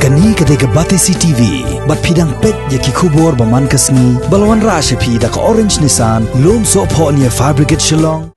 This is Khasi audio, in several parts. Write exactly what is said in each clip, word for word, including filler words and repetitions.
Kane ka dei ka Batesi T V, bad phi dang peit ïa ki khubor ba man ka sngi, ba la wanrah sha phi da ka Orange Nissan, Lumsohphoh near Fire Brigade Shillong.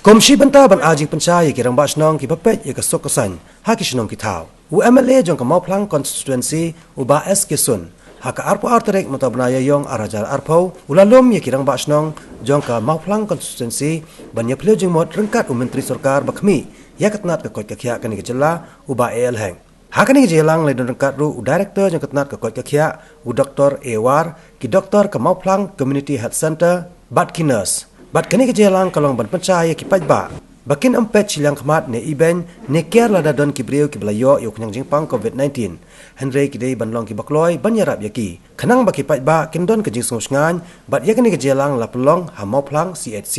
Kum shi bynta ban ai jingpynshai ïa ki rangbah shnong kiba peit ïa ka suk ka saiñ ha ki shnong ki thaw, u M L A jong ka Mawphlang constituency, u Bah S K Sun, ha ka arphew ar tarik mynta u bnai Ïaïong arhajar arphew, u la lum ïa ki rangbah shnong jong ka Mawphlang constituency ban ïaphylliew jingmut ryngkat u Myntri Sorkar ba khmih ïa ka tnat ka koit ka khiah kane ka jylla, u Bah A L Hek. Ha kane ka jingïalang la don ryngkat ruh u Director jong ka tnat ka koit ka khiah, u Doktor A War, ki doktor ka Mawphlang Community Health Centre, bad ki nurse. Bad kane ka jingïalang ka long ban pynshai ïa ki paidbah ba kin ym peit shiliang khmat ne ibeiñ ne kiar lada don ki briew kiba la ïoh ïa u khñiang jingpang covid nineteen. Hynrei ki dei ban long kiba kloi ban ïarap ïa ki, khnang ba ki paidbah kin don ka jingsngewshngaiñ. Bad ïa kane ka jingïalang la pynlong ha Mawphlang C H C.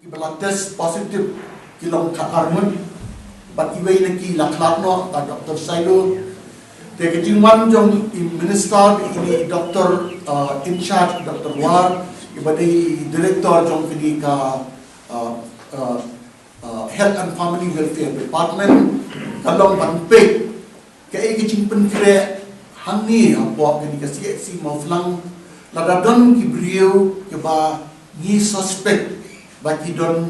Kiba la test positive ki long khatar ngut, bad iwei na ki la khlad noh, ka Doktor Sailo. Te ka jingwan jong i minister, i doktor, uh, in charge, Doktor War, iba dei i director jong kane ka, uh, uh, uh, Health and Family Welfare Department, ka long ban peit kaei ka jingpynkhreh hangne hapoh kane ka C H C Mawphlang, lada don ki briew kiba ngi suspect ba ki don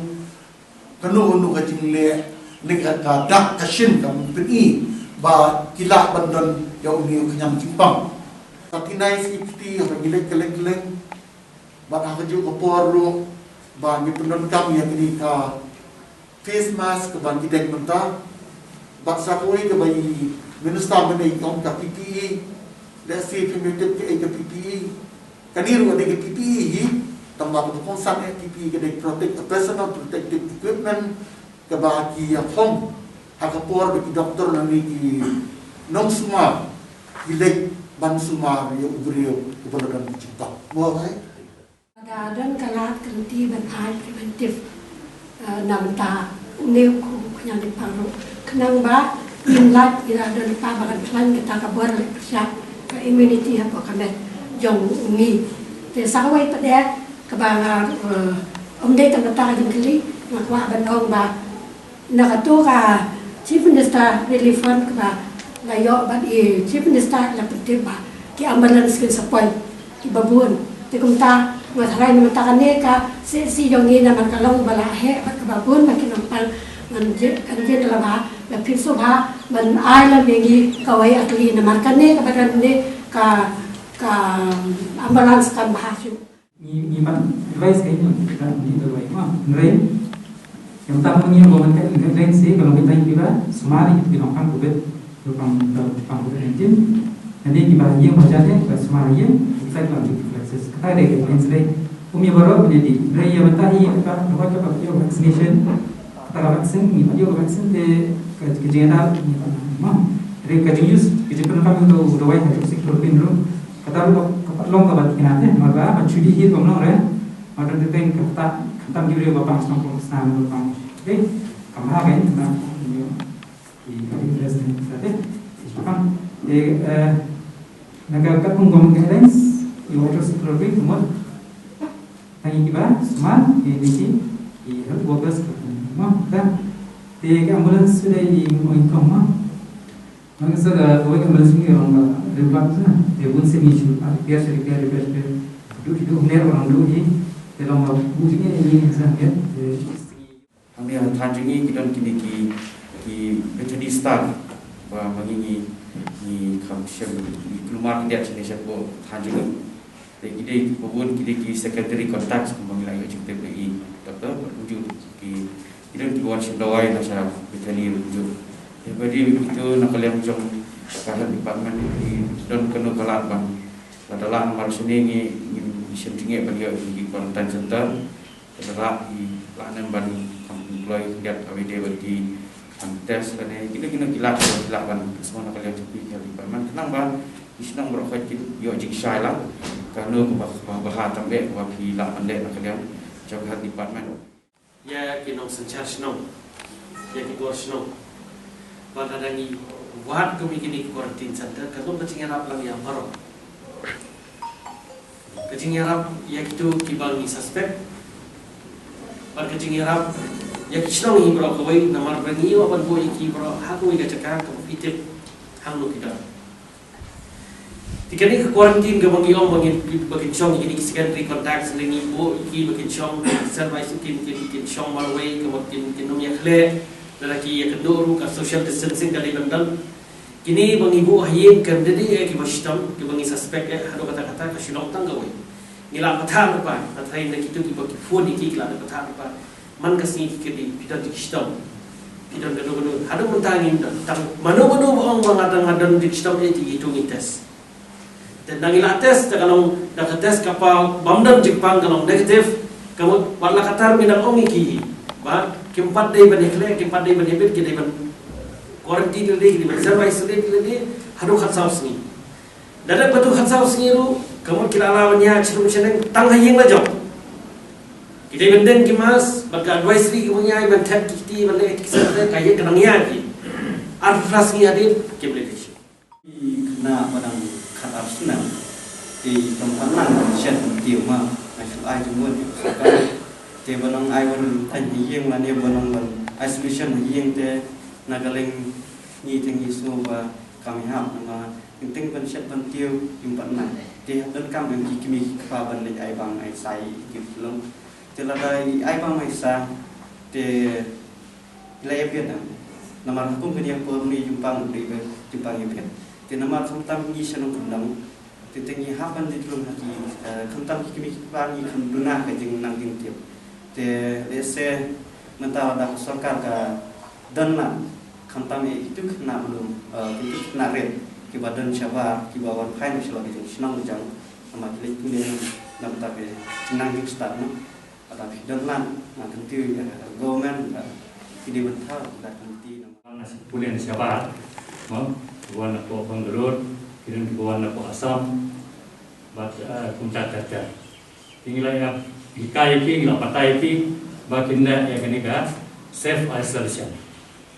kano kano ka jingleh ne ka, ka dak ka shin, ka pyni ba ki lah ban don ïa une u khñiang jingpang. Ka tinai safety haba ngi leit kylleng kylleng, bad ha kajuh ka por ruh ba ngi pyndonkam ïa kane ka face mask kaba ngi deng mynta. Bad sa kawei kaba i minister mynne i ong ka P P E. Let's see, phi mynta kaei ka P P E. Kane ruh ka dei ka P P E hi, tang ba kaba kongsan eh P P E ka dei protect, personal protective equipment, kaba ki ïa phong ha ka por ba ki doktor lane ki nongsumar ki leit ban sumar ïa u briew uba la don ka jingpang. Mo, eh? Da don ka lad ka lynti ban ai preventive, eh, na bynta une u khñiang jingpang ruh. Khnang ba ngim lait, ïa don lypa ba kan khlaiñ kata ka bor leh pyrshah ka immunity hapoh ka met jong ngi. Te sa kawei pat de kaba nga, eh, ym dei tang kata ka jingkylli, nga kwah ban ong ba na kato ka Chief Minister Relief Fund kaba la ïoh bad i Chief Minister la pyntip ba ki ambulance kin sa poi kiba bun. Te kumta nga tharai na mynta kane ka C H C jong ngi namar ka long ba la heh bad kaba bun ba ki nongpang, ngan je, ngan je la ba la pynsuh ba ban ai la ngi kawei a kali namar kane kaba don ne ka, ka ambulance kam bha shuh. Ngi, ngi ban advice ka ïa ngi, ka ngi advice ma. Hynrei, ïa mynta ngi ïa ban ka guideline se ka long guideline kiba sumar ïa ki nongpang covid, nongpang, nongpang covid nineteen. Hynrei kiba ïa ba jate ba sumar ïa, inside long ki flexible. Kata dei guideline se dei. Um ïa baroh ban ïa di. Hynrei ïa mynta ïa ka, ka, ka, ka, ka vaccination. Kata ka vaccine, ngi pat ïoh ka vaccine te ka, ka jingïada, ngi pat, ma. Hynrei ka jing use, ka jingpyndonkam ïa u dawai hydroxychloroquine ruh. Kata ruh ka pat long kaba thikna te, namar ba, ba shu dih hi kam long re. Ba don te teng kata, kata ki briew ba pang shnong pang shnong ba pang. Te, kam bha kein, kata, ki, ki interest ne, kata te. Te, eh, na ka, ka pung gom guidelines, ïa hydroxychloroquine, kumut. Tang ïa kiba sumar, ïa ki, ki health workers, kumut, kata. Te, ka ambulance suda ïa, ïa, ïa, kumut. Nang sa ka, kawei ka ambulance ngi ong ka, replug sa. Te bun sien ngi shu, ah, repair, repair, repair, repair. Duh, duh, duh, hynne ruh nang duh hi. Te long ba, bu jingeh ngi sa, ngi, te, hangne ha thaiñ jong ngi ki don kine ki, ki veterinary staff. Ba, ba ngi, ngi, ngi kham shem, ngi kulmar khyndiat shane shapoh thaiñ jong ngi. Te ki dei ki bun, ki dei ki secondary contacts kumba ngi la ïoh jingtip na i doktor, bad kumjuh ki, ki don kiba wan shim dawai na sha Bethany kumjuh. Te ba dei kito na ka liang jong ka health department, ki don kano ka lad ban, lada lah namar shane ngi, ngin shim jingeh ban ïoh ki quarantine center. Lada lah ki lah ne ban kham kloi khyndiat, kawei de ban ki kham test lane kino kino ki lad, ki lad ban sngewbha na ka liang jong ki health department khnang ba ki shnong baroh khoit kin ïoh jingshai lang. Kano kaba, kaba bha tam eh kaba phi lah ban leh na ka liang jong health department. Ïa ki nongsynshar shnong, ïa ki bor shnong, ba lada ngi wad kum ïa kine ki quarantine center, ka long ka jingïarap lang ïa baroh. Ka jingïarap ïa kito kiba ngi suspect. Bad ka jingïarap ïa ki shnong hi baroh kawei, namar ba ngi ïoh ban buh ïa ki baroh ha kawei ka jaka kaba phi tip. Ang no kita. Te kane ka quarantine kaba ngi ong ba ngi, ba kin shong ïa kine ki secondary contacts, lane ngi buh ïa ki ba kin shong, service kin, kin, kin shong marwei, kaba kin, kin ym ïakhleh, lada ki ïakynduh ruh ka social distancing ka dei ban don. Kine ba ngi buh ha ïing kam dei eh kiba shitom, kiba ngi suspect eh, haduh katta katta ka shu long tang kawei. Ngi la pathar lypa, pathar ïa kito kiba ki phone ïa ki, ki la pathar lypa. Man ka sngi ki kylli, phi don jingshitom, phi don kano kano. Haduh mynta ngim don. Tang mano mano ba ong ba nga dang, nga don jingshitom eh, te ïa to ngin test. Te nda ngi la test, te ka long, da ka test ka paw bym don jingpang, ka long negative. Ka mut wat la katta ruh ngi dang ong ïa ki ba kim pat dei ban ïakhleh, kim pat dei ban ïabit, ki dei ban quarantine lade, ki dei ban self isolate lade haduh khatsaw sngi. Da dep katu khatsaw sngi ruh, ka mut ki la lah ban ïaid sha lum sha neng, tang ha ïing la jop. Ki dei ban don ki mask, bad ka advisory kaba ngi ai ban thep ki kti, ban leh ki kti, ka ïa ka nang ïa ki. Arphew phra sngi hadien kim leh ki shu. Ki khynnah ba dang khatar snem, te kam pat nang ban shet ban tiew ma, nga shu ai jingmut ïa ka sorkar. Te ba nang ai ban thaiñ ha ïing lane ba nang ban isolation ha ïing, te na ka liang ngi te ngi sngew ba kam ïahap, namar teng teng ban shet ban tiew kim pat nang. Te donkam em ki kmie ki kpa ban leit ai bam ai sai ïa ki khyllung. Te lada i ai bam ai sai, te i la ïa biang em. Namar ha kum kane ka por ne jingpang u dei ba jingpang ïa biang. Te namar khamtam ngi sha nongkyndong, te te ngi hap ban leit lum ha ki, eh, khamtam ki kmie ki kpa ngi kham duna ka jingnang jingtip. Te lehse mynta lada ka sorkar ka don lad, khamtam eh kitu ki khynnah mluh, eh, kitu ki khynnah rit kiba don shabar, kiba wan phai noh sha la ka jingshnong jong, namar ki leit pule na bynta ka jingnang jingstad, no. Lada phi don lad, nga kyntiew ïa ka government ba ki dei ban thaw ka kti, namar nga shu pule na shabar, mo, kiba wan napoh Bangalore, ki don kiba wan napoh Assam, bad, eh, kumta ter ter. Te ngi la ïa hikai ïa ki, ngi la batai ïa ki ba kin leh ïa kane ka self isolation.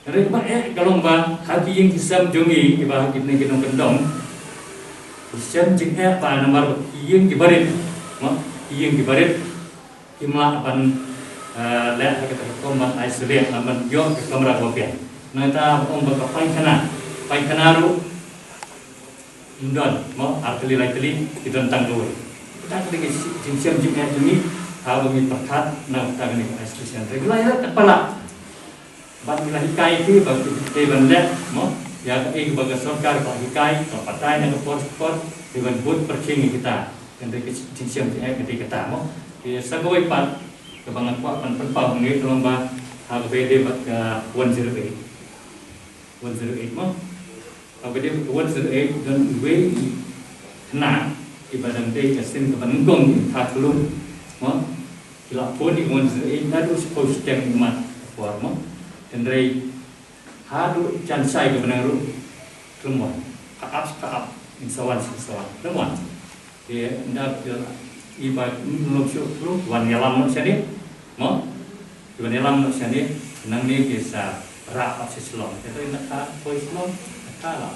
Hynrei kaba eh ka long ba ha ki ïing ki sem jong ngi, kiba ha kine ki nongkyndong, ki shem jingeh ba namar ki ïing kiba rit, mo, ki ïing kiba rit, kim lah ban, eh, leh ha kata ka rukom ban isolate, ban ïoh ka kamra kaba biang. Nangta ong ba ka paikhana, paikhana ruh ym don, mo, ar tylli lai tylli, ki don tang kawei. Kata ka dei ka jingshem jingeh jong ngi, haba ngi pyrkhat na kata kane ka isolation. Hynrei la ïa ka palat. Bad ngi la hikai ïa ki ba ki dei ban leh, mo, ïa kaei ba ka sorkar ka hikai, ka batai na ka por por, dei ban bud pyrkhing ïa kita. Kan dei ka jingshem jingeh ka dei kata, mo. Te sa kawei pat kaba nga kwah ban pynpaw hangne ka long ba ha kaba ïadei bad ka one zero eight. One zero eight, mo. Haba dei ka one zero eight, don uwei i khynnah iba dang dei ka sien kaba nyngkong, i kha khluit, mo. Ki la phone ïa ka one zero eight naduh shiphew shiteng mynmiet ka por, mo. Hynrei haduh jan shai kaba nang ruh khlem wan. Ka ap ka ap, ngin sa wan, ngin sa wan, khlem wan. Te ynda iba ym long shuh khlem wan ïalam noh shane, mo. Ki wan ïalam noh shane, nangne ki sa rah pat sha Shillong. Te to ynda ka poi Shillong, ka la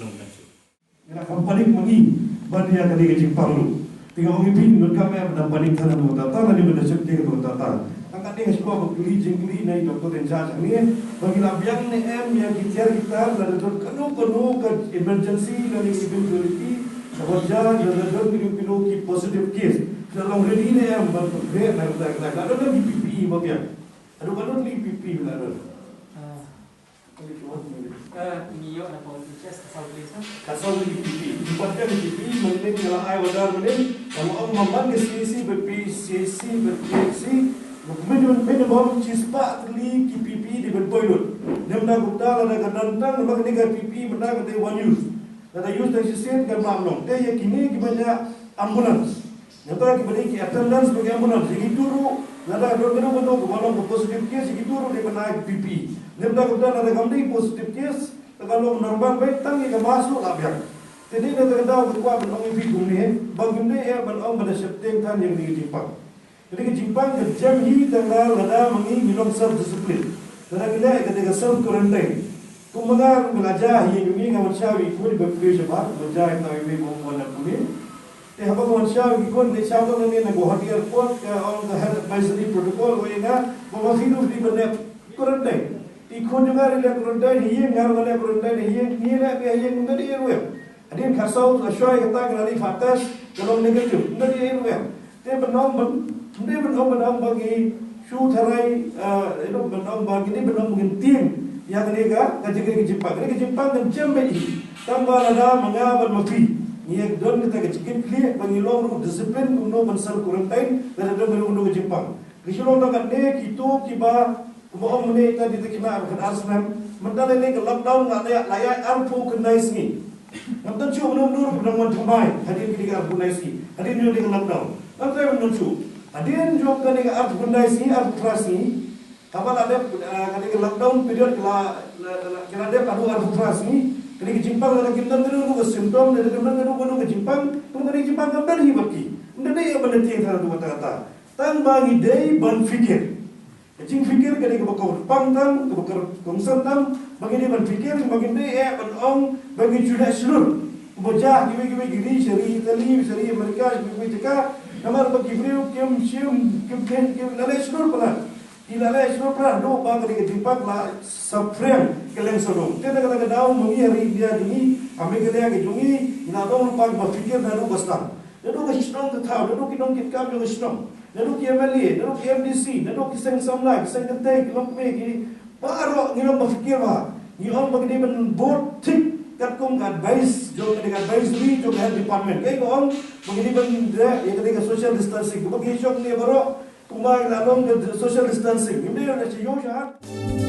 long kan shuh. Ngi la kam panik ma ngi ban ïa kane ka jingpang ruh. Te nga ong ïa phi, donkam eh ban panik than ha kata kata, lane ban da sheptieng ha kata kata. Tang katne nga shu kwah ban kylli jingkylli na i Doctor in charge hangne, ba ngi la biang ne em ïa ki tiar ki tar lada don kano kano ka emergency lane eventuality, kaba jia lada don kino kino ki positive case. Ki la long ready ne em ban pynbeit na kata kata. Ki la don ne em ki P P E ba biang? Haduh katno tylli ki P P E ki la don? Ah. Ka ngi ïoh na ka P P E, ka saw tylli, ka saw tylli P P E. Ki pat ka P P E mynne ngi la ai order mynne, ka la ong ba man ka C H C bad P C C bad P H C, minimum shispah tylli ki P P E dei ban poi lut. Namar kumta lada ka don tang, namar kane ka P P E mynta ka dei one use. Lada use tang shisien kan ym lah ban long. Te ïa kine kiba ïa ambulance. Nangta kiba dei ki attendants ba ki ambulance, ïa kito ruh, lada don kano kano kaba long ka positive case, ïa kito ruh dei ban ai P P E. Nangta kumta lada kam dei positive case, te ka long normal beit, tang ïa ka mask ruh la biang. Te dei na kata ka daw nga kwah ban ong ïa phi kumne, ba kim dei eh ban ong ban da sheptieng than ïa kane ka jingpang. Kane ka jingpang ka jem hi tang lada ma ngi ngi long self discipline. Lada ngi leh kata ka self quarantine. Kumba nga ruh nga la jia ha ïing jong ngi, nga wan shaw ïa i khun iba pule shabar, nga jia ïa i khun iba wan na pule. Te haba nga wan shaw ïa i khun, te shaw tang nangne na Guwahati Airport, ka ong ka health advisory protocol, ong ïa nga ba ma phi ruh phi dei ban leh quarantine. Te I khun jong nga ruh i leh quarantine ha ïing, nga ruh nga leh quarantine ha ïing, ngi leh beit ha ïing, ym don ei ei ruh. Hadien khatsaw shuwa kata ka la dei swab test, ka long negative, ym don ei ei ruh. Te ban ong ban, ym dei ban ong ban ong ba ngi shu tharai, eh, ïa, ban ong ba ngi dei ban ong ba ngin tieng ïa kane ka, ka jing, ka jingpang. Kane ka jingpang kan jem beit hi. Tang ba lada ma nga bad ma phi ngi ïa don kata ka jingkitkhlieh ba ngi long ruh discipline kumno ban self quarantine lada don kano kano ka jingpang. Ka shu long tang katne kito kiba, kumba ong mynne, ita dei ta khynnah ba khatar snem. Mynta lei lei ka lockdown la ïaid, la ïaid arphew khyndai sngi. Ngam don shuh mano mano ruh ba dang wan thymmai hadien kine ki arphew khyndai sngi, hadien jong kane ka lockdown. Ngam trei ban don shuh. Hadien jong kane ka arphew khyndai sngi, arphew phra sngi, haba la dep, eh, kane ka lockdown period ka la, la, la, ka la dep haduh arphew phra sngi, kane ka jingpang lada kim don kano kano ka symptom, lada kim don kano kano ka jingpang, kumta kane ka jingpang kam don hi bad ki. Ym dei ban tieng tang haduh katta katta. Tang ba ngi dei ban pyrkhat. Ka jingpyrkhat ka dei kaba kyrpang tam, kaba kyrpang tam, ba ngi dei ban pyrkhat, ba ngi dei, eh, ban ong ba ngi ju leh shlur. Kumba jia kiwei kiwei ki ri, sha ri Italy, sha ri Amerika, sha kiwei kiwei jaka. Namar ba ki briew kim shim, kim khein, kim la leh shlur palat. Ki la leh shlur palat, haduh ba ka dei ka jingpang la saphriang kylleng sawdong. Te na kata ka daw ma ngi ha ri India jong ngi, ha Meghalaya ka jong ngi, ngi la long lypa kiba pyrkhat naduh ba sdang. Naduh ka shnong ka thaw, naduh ki nongkitkam jong ka shnong, naduh ki M L A, naduh ki M D C, naduh ki seng samla, ki seng kynthei, ki longkmie, ki baroh ngi long ba pyrkhat ba ngi ong ba ngi dei ban bud thik katkum ka advice jong ka, ka advisory jong ka health department. Kaei ka ong ba ngi dei ban leh ïa ka, ka social distancing. Ba ngi shong ne baroh kumba ngi la long ka social distancing. Ngi dei ban ïa sha ïew sha hat.